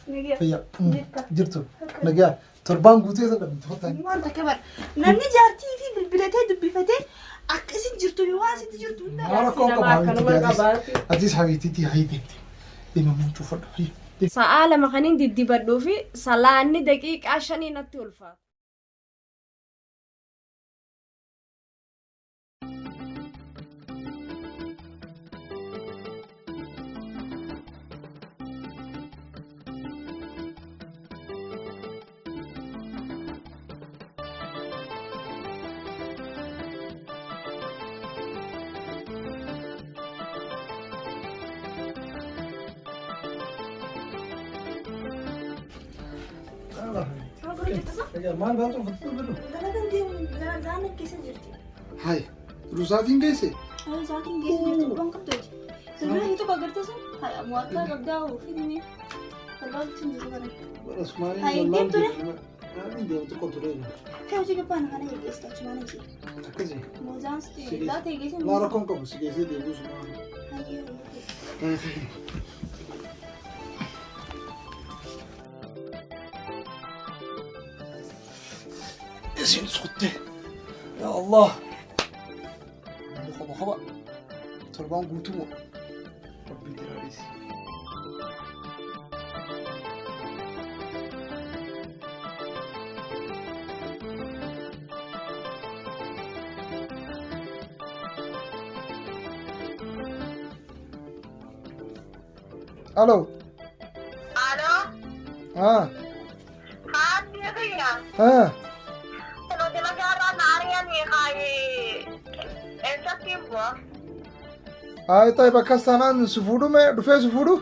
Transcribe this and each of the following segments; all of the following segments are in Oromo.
Nagaya. Fayyaa. Jirta. Jirtu. Nagaa. Torbaan guutuu eessa dhabamte kottaa. Waan takka bara. Namni jaartii fi bilbilatee dubbifatee akka isin jirtu fi waan isitti jirtu hunda. Maal rakkoo Nama qaba akkanuma habiibti qabaatti. Atis habiibtiitii hayii deemte. Deema muncuu fadha. Hayii. Sa'aa 2 kanin diddibadhuu fi salaanni daqiiqaa shanii natti ulfaata. Maal baatu uffattu bilu? Dalagaan deemu zaana keessa jirti. Hai. Rusaatiin geesse? Sa'aatiin keessa jirti waan qabdu hojii. Bilbila hin tokko agartee sun mu'akkaa qabdaa fidimee barbaadutti hin jiru kana. Badhasumaan Hai, deemtu re? Maaliin deemtu qotu ree? Kee hojii gabbaan kana eeggeessa achumaan hojii. Akkasii. Muuzaan zaata eeggeessa. Laa rakkoon qabu si geessee deebi'u suma. Hayyee. Isin sutte. Ya Allah. Namni kopha kopha. Torbaan guutuu moo? Rabbii jira dhiisi. Alo. Alo, Ah. haati kiyya. Ah. Kun dalagaa naariyanii kaayi eessatti hin bu'a? Ay tayyib akkas taanaan si fuudhu mee dhufee si fuudhu?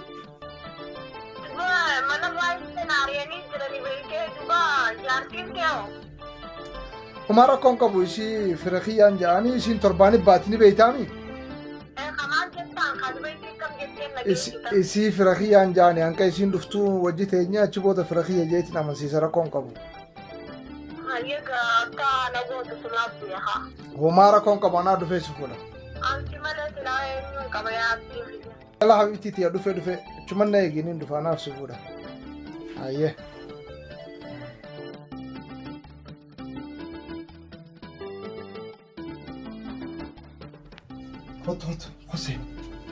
Mana baay'ee naariyanii jiranii beekee duba jaartiin kee hoo? Homaa rakkoon qabu isii fira kiyyaan ja'anii isiin torbaanii baati ni beeytaami. Kamaan jettaan kan beekee kam jetteen na geessitan. Isii fira kiyyaan ja'anii hanqa isiin dhuftuu wajji teenya achi booda fira kiyya jeetiin amansiisa rakkoon qabu. Hayyee akka na gootu sumaaf beekaa. Homaa rakkoon qabu anaa dhufee si fuudha. Anti malee silaa eenyuun qaba yaabbii kiyya. Yalla habibtii tiyya dhufee dhufee achuman na eeginiin dhufa anaaf si fuudha. Hayyee. Kottu kottu kosee.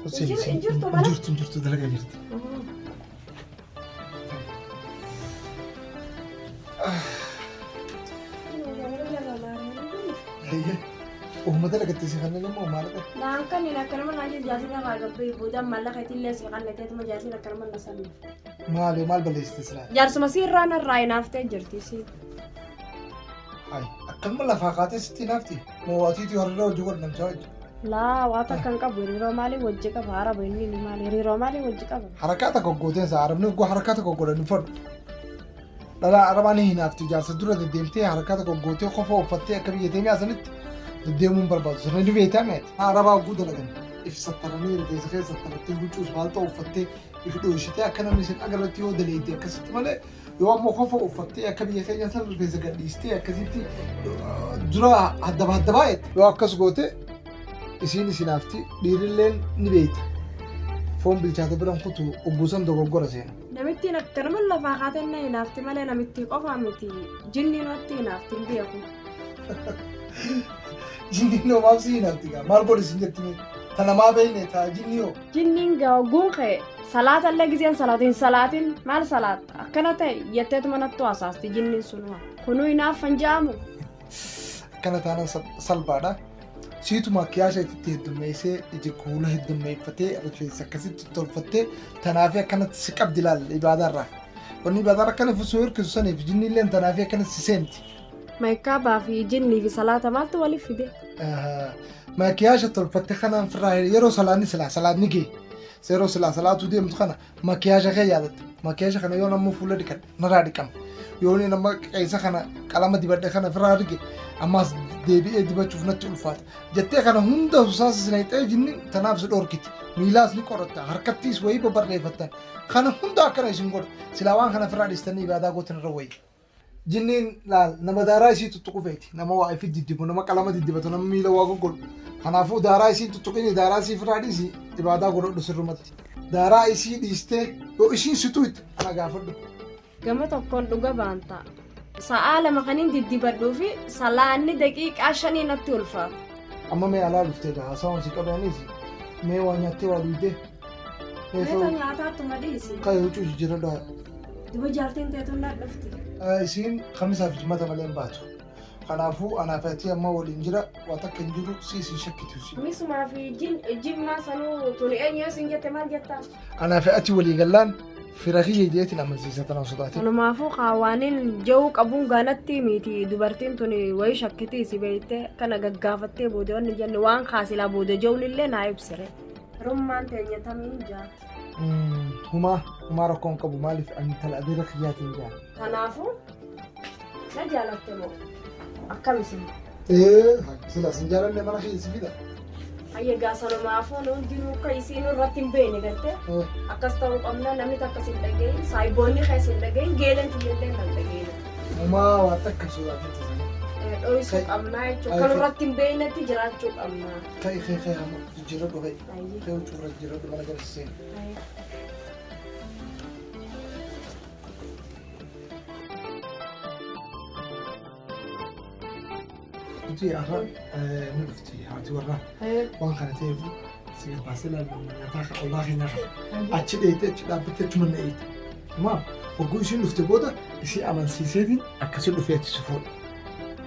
Kosee. Hin jirtu mana? Hin jirtu hin jirtu dalagaa jirti. Hayyee. Uummata dalagatte si kanneen immoo maallaqa. Naan kanneen akkanuma naan jedhu jaarsin irraa gabbee booda maallaqa ittiin si qalleteetuma jaarsin akkanuma na sanne. Maali maal balleessite silaa? Jaarsuma si irraa narraa hinaaftee jirti si. Hayi akkanuma lafaa kaatee sitti hinaafti? Moo atiitii hariiroo hojii godhu namichaa wajji? Laa waa takka hin qabu hiriiroo maalii wajji qaba araba inni ni maali hiriiroo maalii wajji qaba. Harakaa takka gooteen isaa arabni hogguu harakaa takka godhan hin fadhu. Dhalaa arabaa ni hinaafti jaarsa dura deddeemtee harakaa takka gootee qofa uffattee akka biyya teenyaa sanitti deddeemuu hin barbaadu. Sana ni beektaa meeti. Arabaa hogguu dalagan if sattaranii rifeensa keessa sattarattee huccuus maaltoo uffattee if dhooshitee akka namni isin agarratti yoo daleeyte akkasitti malee yoo ammoo kofa uffattee akka biyya keenya san rifeensa gadhiistee akkasitti dura haddaba haddabaa jette. Yoo akkas goote isiin isin hafti dhiirilleen ni beeyta. Foon bilchaate biran kutu ogguusan dogoggora seena. Namittiin akkanuma lafaa kaatee na hinaafti malee namittii qofaa miti jinniin watti hinaafti hin beeku. Jinniin hoomaaf si hinaafti gaa maal godhi sin jetti mee ta namaa beeyne ta jinnii hoo. Jinniin gaa ogguun ka'e salaata illee gizeen salaatu hin salaatin maal salaatta akkana ta'e jetteetuma nattu hasaasti jinniin sunuma kunuu hinaaffan ja'amu. Akkana taanan salphaadha. Siituma kiyaasha itti heddummeessee ija kuula heddummeeffatee rifeensa akkasitti tolfattee tanaafii akkanatti si qabdi laal ibaadaarraa. Wanni ibaadaarra akkana fusuu hirkisu saniif jinniilleen tanaafii akkanatti si seenti. Maayikaabaa fi jinnii fi salaata maaltu waliif fide? Makiyaasha tolfatte kanaan firraa yeroo salaanni silaa salaanni ga'e yeroo silaa salaatuu deemtu kana makiyaasha kee yaadatte makiyaasha kana yoo namni fuula dhiqadhe narraa dhiqama yoo nama qeessa kana qalama dibadhe kana firraa arge ammaas deebi'ee dibachuuf natti ulfaata jettee kana hunda saas sinayxee jinni tanaaf si dhorkiti miilaas ni qoratta harkattiis wayii babarreeffattan kana hunda akkana isin godha silaa waan kana firraa dhiistanii ibaadaa gootan irra wayii. Jinniin laal nama daaraa isii tuttuqu feeti. Nama waa ifi diddibu, nama qalama diddibatu, nama miila waa goggodhu. Kanaafuu daaraa isiin tuttuqini daaraa isii firraa dhiisi ibaadaa godhadhu sirrumatti. Daaraa isii dhiistee yoo isiin situ itti ana gaafadhu. Gama tokkoon dhuga baanta. Sa'aa 2 kanin diddibadhuu fi salaanni daqiiqaa 5 natti ulfaata. Amma mee alaa dhuftee gaa haasawaan si qabaanis mee waa nyaattee waa dhuydee. Meeta nyaataatuma dhiisi. Qayyee huccuu jijjiiradhaa. Duba jaartiin teetuun na dhufti. Isiin kamisaa fi jimaata malee hin baatu. Kanaafuu anaaf ati amma waliin jira waa takka hin jiru si isin shakkitu si. Kamisumaa fi jimmaa sanuu tuni eenyu yoo isin jette maal jettaa? Anaaf ati walii gallaan fira kiyya jeetiin amansiisa tanaan sodaatin. Kanumaafuu kaawwaaniin ja'uu qabuun gaanatti miti dubartiin tuni wayii shakkitii si beeyte kana gaggaafattee booda wanni jenne waan kaasilaa booda ja'uun illee naa ibsire. Rummaan teenya tamiin jaa. Humaa humaa rakkoo hin qabu maaliif ani intala adeera kiyyaatiin jaa. Kanaafuu na jaalatte moo akkam isin? Ee sila sin jaalanne mana kiyya si fida. Hayya gaa sanumaafuu nu hundinuu akka isiin irratti hin beekne gartee akkas ta'uu qabna namni takka sin dhagahin saayiboonni kee sin dhagahin geeleen tiyyallee nan dhagahin. Humaa waa takka sodaatin tasanii. Dho'isuu qabnaa jechuudha. Kan irratti hin beeknetti jiraachuu qabna. Ka'i ka'i ka'i amma jijjiiradhu ka'i. Ka'i huccuu irra jijjiiradhu mana galchisee. Nuti har'a ni dhufti haati warraa waan kana ta'eef si gabbaasee ilaalu nyaataa ollaa keenyaa kana. Achi dheeyitee achi dhaabbattee achuma na eeyite. Maa hogguu isiin dhufte booda isii amansiiseetiin akkasii dhufee achi si fuudha.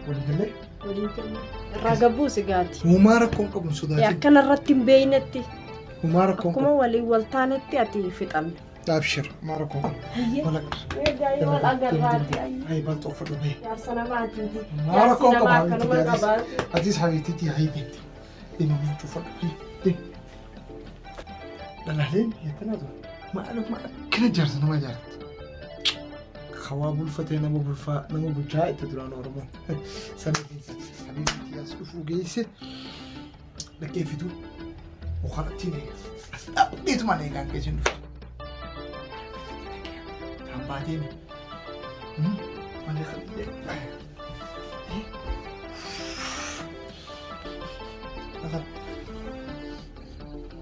Walii gallee? Walii gallee. Irraa gabbuu si gaati. Humaa rakkoon qabu hin sodaatin. Akkana irratti hin beeknetti. Humaa rakkoon Akkuma walii wal taanetti ati fixanne. Abshir humaa rakkoon qabu. Wal agarra. Egaa wal agarraati. Ayi balxoo uffadhu bee. Jaarsa namaatiiti. Humaa rakkoon Jaarsi qabu namaa habiibti akkanuma qabaati. Atis habiibtiitii hayi deemte. Deemi huccuu uffadhu. Deemi. Dhalaaleen biyya tanaatu maaluma akkana jaarsa nama jaalatti. Hawaa bulfatee nama bulfaa nama bulchaa itti duraan Oromoon. Sana keessa habiibti as dhufuu geesse dhaqee fiduu yookaan ittiin eega. As dhaabdeetumaan eegaan geessin dhuftu. Kan baateen malee kan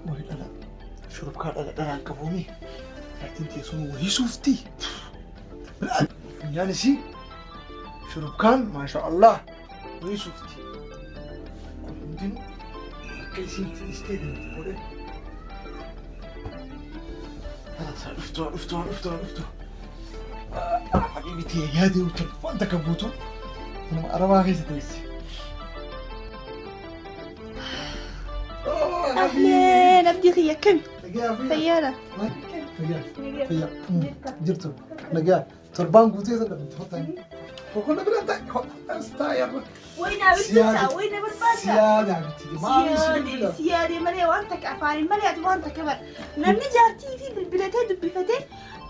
Wayi dhala shurufkaa dhala dhalaan qabuumi. Jaartiin teessuma wayii suufti. Funyaan isii shurufkaan maasha Allah wayii suufti. Kun hundinuu akka isiin dhiistee deemte godhe. Haa dhuftu haa dhuftu haa dhuftu haa dhuftu. Habiibiti yaadee utuu wanta kan guutuu nama arabaa keessa teessi. Ahleen abdii kiyya akkami? Fayyaadha. Fayyaa. Jirtu. Nagaa. Torbaan guutuu eessa dhabamte hotaan. Boqonna biraan taa'e. Hotaan taa'e yarra. Wayna bilbilta, wayna barbaadda. Siyaada miti. Maali si bilbila? Siyaadee malee waan takka afaaniin malee ati waan takka bara. Namni jaartii fi bilbilatee dubbifatee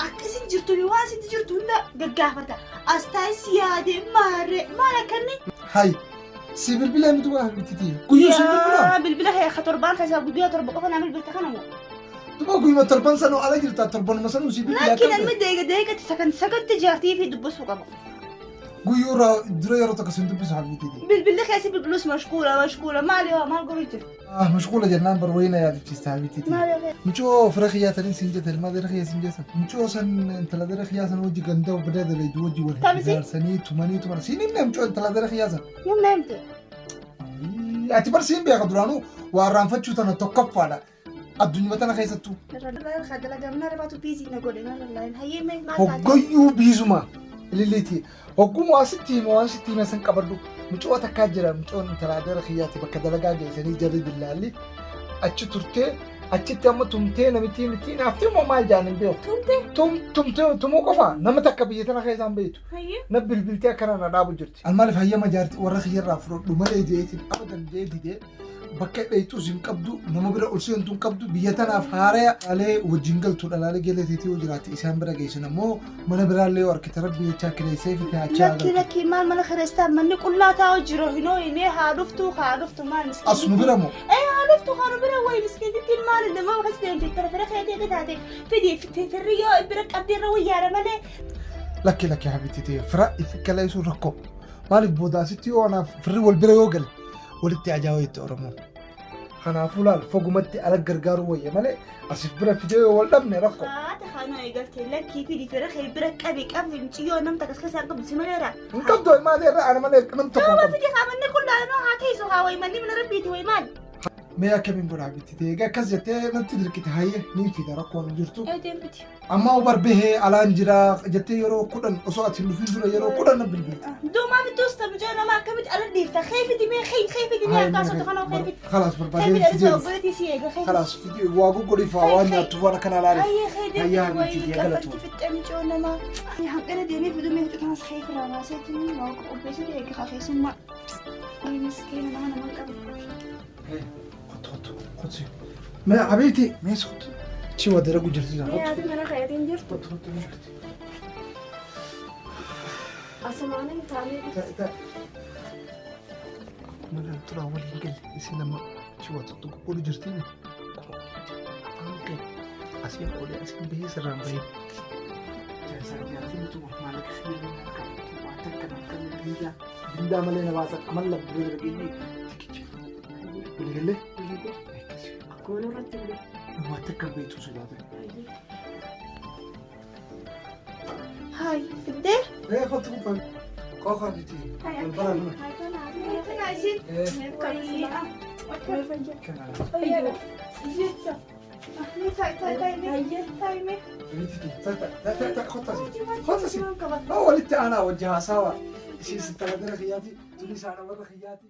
akka isin jirtu fi waan isin jirtu hunda gaggaafata. As taa'e siyaadee maarree maal akkanni? Hay. Si bilbila miti waa miti. Guyyuu si bilbila. Yaa bilbila kee ka torbaan keessaa guyyaa 7 qofa naa bilbilta kana moo? Duba guyyuma torban sanuu ala jirta torbanuma sanuu si bilbila. Lakki namni deega deegatti sakan sakatti jaartii fi dubbisuu qaba. Guyyuu irraa dura yeroo tokko sin dubbisu habiibti. Bilbilli keessi bilbilus mashkuula mashkuula maali waa maal godhu jira? Ah mashkuula jennaan bar wayina yaadachiista habiibti. Maali waa? Mucoo fira kiyyaa taniin siin jette ilmaa dira kiyyaa siin jeessan. Mucoo san intala dira kiyyaa san wajji ganda bira dalaydu wajji wal Tamisi? jaarsanii tumanii tuman siin himne mucoo intala dira kiyyaa san. Yoom na himte? Ati bar siin beeka duraanuu waa irraanfachuu tana tokkoffaadha. Addunyuma tana keessattuu. Hoggayyuu biizuma ililiiti. Hogguma waa sitti hime waan sitti hime san qabadhu. Mucoo takkaa jira mucoon intala dira kiyyaati bakka dalagaa geessanii jarri dillaalli achi turtee achitti amma tumtee namittii mittii naaftee immoo maal jaan hin beeku. Tumtee? Tumtee tumuu qofa nama takka biyya tana keessaa hin beektu. Na bilbiltee akkana na dhaabu jirti. An maaliif hayyama jaartii warra kiyyarraa fudhadhu malee jeetiin abadan jee didee bakka dheeytuus hin qabdu nama bira ol seentu hin qabdu biyya tanaaf haaraya dhalaalee wajjin galtu dhalaalee geelee teetii yoo jiraate isaan bira geessan ammoo mana biraallee yoo argite rabbi jechaa kireessee fi nyaachaa Lakki galtu. lakki maal mana kireessaa manni qullaa taa'u jiru hinoo himee haa dhuftu haa dhuftu maal miskiin. As nu bira moo? Ee haa dhuftu haa nu bira wayi miskiintittiin maal nama akkas deemte tara fira keetii akka taate fidi firri yoo bira qabdee irra wayyaara malee. Lakki lakki habiitti ta'e fira ifi kaleessuu rakkoo maaliif booda asitti yoo anaaf firri wal bira yoo gale walitti ajaa'uu itti Oromoon. Kanaafuu laal fogumatti ala gargaaruu wayya malee asif bira fidee yoo wal dhabne rakkoo. Haata kana eegalte lakkii fi fira kee bira qabi qabi mucayyoo namta kas keessaa qabdu si maleera. Hin qabdu maal irra ana malee nam tokko hin qabdu. Fidi haa manni kun laaloo haa teessu haa wayi manni mana rabbiiti wayi maal. Mee akkamiin godhaa bitti ta'e egaa akkas jettee natti dirqite hayyee niin fida rakkoon hin jirtu. Ee deembiti. Amma ubar bahee alaan jira jettee yeroo 10 osoo ati hin dhufin dura yeroo 10 na bilbilte. Duumaa bittuus taphijoo nama akkamitti ala dhiifta kee fidi mee kee kee fidi mee akka asootu kana kee fidi. Khalaas Kee barbaadee fidi fidee anis dhufe. obboleettii si eega kee fidi. Khalaas fidee waa goggodhiif waan nyaattuuf waan akkanaa laale. Hayyee kee Hayyaa deemti habiibti wayii tiyya galatoom. qaffalti fixxee micoo namaa. Hanqina deemee fiduu mee ficuutanas kee firraa baaseetti waa qopheessite eega haa keessummaa. Wayii miskiina nama nama hin qabu. Kottu kottu kottu. Mee habiibti mee kottu. Chi waa dalagu jirti Mee kottu. ati mana keetiin jirtu? Kottu kottu. Asumaanin taanee Ta'i ta'i. Mana turaa waliin galle isin nama chi waa tuttu goggodhu jirti. Afaan kee asiin olee asiin bahee sirraan bahee. Jaarsaa jaartiin utuma maallaqa si jedhan harkaa waa takka naaf kennu bindaa bindaa malee na baasa amalla bira dargee tikicha. Walii galle? Akkasi. Akkuma nurratti bulee. Waa takka hin beektu sodaate. Hayi fiddee. Ee kottu kottu. Kookaa miti. Wal baraa numa. Kana isin. Ee Wayii. kana. Jecha. Mee ta'i ta'i ta'i mee ta'i mee. Miti ta'i ta'i ta'i ta'i kottu asii. Kottu asii. Walitti aanaa wajji haasawaa. Isheen sittala gara kiyyaati. Tunis haadha warra kiyyaati.